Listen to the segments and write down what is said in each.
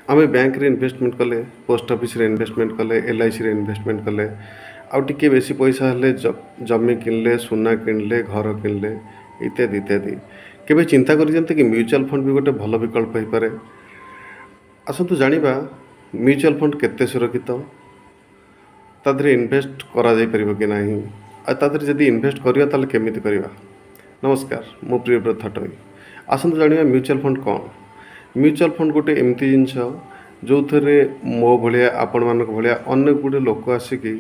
ଆମେ ବ୍ୟାଙ୍କରେ ଇନଭେଷ୍ଟମେଣ୍ଟ କଲେ, ପୋଷ୍ଟ ଅଫିସରେ ଇନଭେଷ୍ଟମେଣ୍ଟ କଲେ, ଏଲ୍ଆଇସିରେ ଇନଭେଷ୍ଟମେଣ୍ଟ କଲେ, ଆଉ ଟିକିଏ ବେଶୀ ପଇସା ହେଲେ ଜମି କିଣିଲେ, ସୁନା କିଣିଲେ, ଘର କିଣିଲେ, ଇତ୍ୟାଦି ଇତ୍ୟାଦି। କେବେ ଚିନ୍ତା କରିଛନ୍ତି କି ମ୍ୟୁଚୁଆଲ୍ ଫଣ୍ଡ ବି ଗୋଟେ ଭଲ ବିକଳ୍ପ ହେଇପାରେ? ଆସନ୍ତୁ ଜାଣିବା, ମ୍ୟୁଚୁଆଲ୍ ଫଣ୍ଡ କେତେ ସୁରକ୍ଷିତ, ତା ଦେହରେ ଇନଭେଷ୍ଟ କରାଯାଇପାରିବ କି ନାହିଁ, ଆଉ ତା ଦେହରେ ଯଦି ଇନଭେଷ୍ଟ କରିବା ତାହେଲେ କେମିତି କରିବା। ନମସ୍କାର, ମୁଁ ପ୍ରିୟବ୍ରତ ଥଟୋଇ। ଆସନ୍ତୁ ଜାଣିବା ମ୍ୟୁଚୁଆଲ୍ ଫଣ୍ଡ କ'ଣ। ମ୍ୟୁଚୁଆଲ୍ ଫଣ୍ଡ ଗୋଟେ ଏମିତି ଜିନିଷ, ଯେଉଁଥିରେ ମୋ ଭଳିଆ, ଆପଣମାନଙ୍କ ଭଳିଆ ଅନେକ ଗୁଡ଼ିଏ ଲୋକ ଆସିକି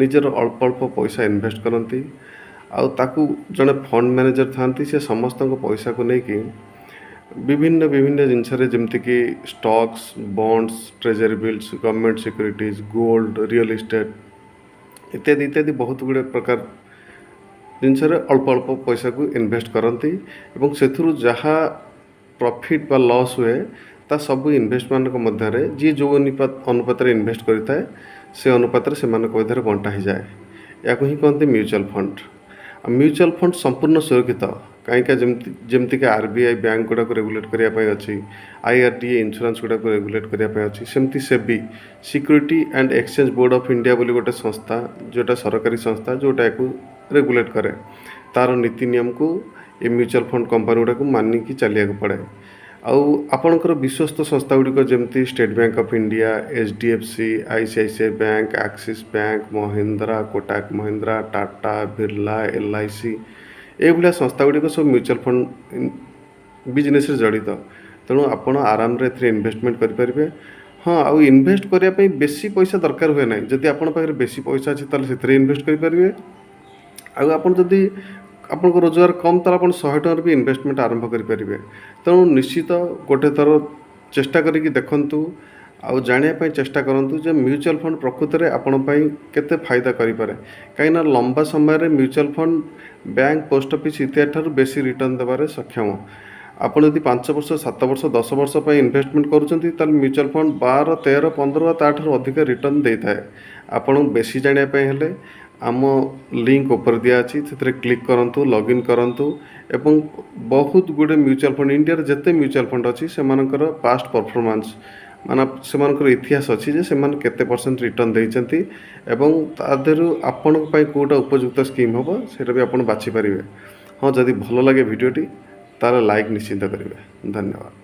ନିଜର ଅଳ୍ପ ଅଳ୍ପ ପଇସା ଇନଭେଷ୍ଟ କରନ୍ତି। ଆଉ ତାକୁ ଜଣେ ଫଣ୍ଡ ମ୍ୟାନେଜର ଥାଆନ୍ତି, ସେ ସମସ୍ତଙ୍କ ପଇସାକୁ ନେଇକି ବିଭିନ୍ନ ବିଭିନ୍ନ ଜିନିଷରେ, ଯେମିତିକି stocks, bonds, treasury bills, government securities, gold, real estate ଇତ୍ୟାଦି ଇତ୍ୟାଦି ବହୁତ ଗୁଡ଼ିଏ ପ୍ରକାର ଜିନିଷରେ ଅଳ୍ପ ଅଳ୍ପ ପଇସାକୁ ଇନଭେଷ୍ଟ କରନ୍ତି ଏବଂ ସେଥିରୁ ଯାହା ପ୍ରଫିଟ୍ ବା ଲସ୍ ହୁଏ, ତା ସବୁ ଇନଭେଷ୍ଟମାନଙ୍କ ମଧ୍ୟରେ, ଯିଏ ଯେଉଁ ଅନୁପାତରେ ଇନଭେଷ୍ଟ କରିଥାଏ, ସେ ଅନୁପାତରେ ସେମାନଙ୍କ ମଧ୍ୟରେ ବଣ୍ଟା ହେଇଯାଏ। ଏହାକୁ ହିଁ କହନ୍ତି ମ୍ୟୁଚୁଆଲ୍ ଫଣ୍ଡ। ଆଉ ମ୍ୟୁଚୁଆଲ୍ ଫଣ୍ଡ ସମ୍ପୂର୍ଣ୍ଣ ସୁରକ୍ଷିତ କାହିଁକି? ଯେମିତିକି ଆର୍ବିଆଇ ବ୍ୟାଙ୍କ ଗୁଡ଼ାକୁ ରେଗୁଲେଟ୍ କରିବା ପାଇଁ ଅଛି, ଆଇଆର୍ଡିଏ ଇନ୍ସୁରାନ୍ସ ଗୁଡ଼ାକୁ ରେଗୁଲେଟ୍ କରିବା ପାଇଁ ଅଛି, ସେମିତି ସେବି, Security and Exchange Board of India ବୋଲି ଗୋଟେ ସଂସ୍ଥା, ଯେଉଁଟା ସରକାରୀ ସଂସ୍ଥା, ଯେଉଁଟା ଏହାକୁ ରେଗୁଲେଟ୍ କରେ। ତା'ର ନୀତି ନିୟମକୁ ଏ ମ୍ୟୁଚୁଆଲ୍ ଫଣ୍ଡ କମ୍ପାନୀ ଗୁଡ଼ାକୁ ମାନିକି ଚାଲିବାକୁ ପଡ଼େ। ଆଉ ଆପଣଙ୍କର ବିଶ୍ୱସ୍ତ ସଂସ୍ଥା ଗୁଡ଼ିକ ଯେମିତି state bank of India, HDFC, ICICI bank, Axis bank, Mahindra, Kotak Mahindra, Tata, Birla, LIC, ଏଇଭଳିଆ ସଂସ୍ଥା ଗୁଡ଼ିକ ସବୁ ମ୍ୟୁଚୁଆଲ୍ ଫଣ୍ଡ ବିଜନେସ୍ରେ ଜଡ଼ିତ। ତେଣୁ ଆପଣ ଆରାମରେ ଏଥିରେ ଇନଭେଷ୍ଟମେଣ୍ଟ କରିପାରିବେ। ହଁ, ଆଉ ଇନଭେଷ୍ଟ କରିବା ପାଇଁ ବେଶୀ ପଇସା ଦରକାର ହୁଏ ନାହିଁ। ଯଦି ଆପଣଙ୍କ ପାଖରେ ବେଶୀ ପଇସା ଅଛି, ତାହେଲେ ସେଥିରେ ଇନଭେଷ୍ଟ କରିପାରିବେ। ଆଉ ଆପଣ ଯଦି ଆପଣଙ୍କ ରୋଜଗାର କମ୍, ତାହେଲେ ଆପଣ 100 ଟଙ୍କାରେ ବି ଇନଭେଷ୍ଟମେଣ୍ଟ ଆରମ୍ଭ କରିପାରିବେ। ତେଣୁ ନିଶ୍ଚିତ ଗୋଟେ ଥର ଚେଷ୍ଟା କରିକି ଦେଖନ୍ତୁ ଆଉ ଜାଣିବା ପାଇଁ ଚେଷ୍ଟା କରନ୍ତୁ ଯେ ମ୍ୟୁଚୁଆଲ୍ ଫଣ୍ଡ ପ୍ରକୃତରେ ଆପଣଙ୍କ ପାଇଁ କେତେ ଫାଇଦା କରିପାରେ। କାହିଁକିନା ଲମ୍ବା ସମୟରେ mutual fund bank, post office ଇତ୍ୟାଦି ଠାରୁ ବେଶୀ ରିଟର୍ଣ୍ଣ ଦେବାରେ ସକ୍ଷମ। ଆପଣ ଯଦି 5 ବର୍ଷ, 7 ବର୍ଷ, 10 ବର୍ଷ ପାଇଁ ଇନଭେଷ୍ଟମେଣ୍ଟ କରୁଛନ୍ତି, ତାହେଲେ ମ୍ୟୁଚୁଆଲ୍ ଫଣ୍ଡ 12, 13, 15 ବା ତା'ଠାରୁ ଅଧିକ ରିଟର୍ଣ୍ଣ ଦେଇଥାଏ। ଆପଣ ବେଶୀ ଜାଣିବା ପାଇଁ ହେଲେ ଆମ ଲିଙ୍କ ଉପରେ ଦିଆଅଛି, ସେଥିରେ କ୍ଲିକ୍ କରନ୍ତୁ, ଲଗ୍ଇନ୍ କରନ୍ତୁ ଏବଂ ବହୁତ ଗୁଡ଼ିଏ ମ୍ୟୁଚୁଆଲ୍ ଫଣ୍ଡ, ଇଣ୍ଡିଆରେ ଯେତେ ମ୍ୟୁଚୁଆଲ୍ ଫଣ୍ଡ ଅଛି, ସେମାନଙ୍କର ପାଷ୍ଟ ପରଫର୍ମାନ୍ସ, ମାନେ ସେମାନଙ୍କର ଇତିହାସ ଅଛି ଯେ ସେମାନେ କେତେ ପରସେଣ୍ଟ ରିଟର୍ଣ୍ଣ ଦେଇଛନ୍ତି ଏବଂ ତା ଦେହରୁ ଆପଣଙ୍କ ପାଇଁ କେଉଁଟା ଉପଯୁକ୍ତ ସ୍କିମ୍ ହେବ, ସେଇଟା ବି ଆପଣ ବାଛିପାରିବେ। ହଁ, ଯଦି ଭଲ ଲାଗେ ଭିଡ଼ିଓଟି, ତାହେଲେ ଲାଇକ୍ ନିଶ୍ଚିତ କରିବେ। ଧନ୍ୟବାଦ।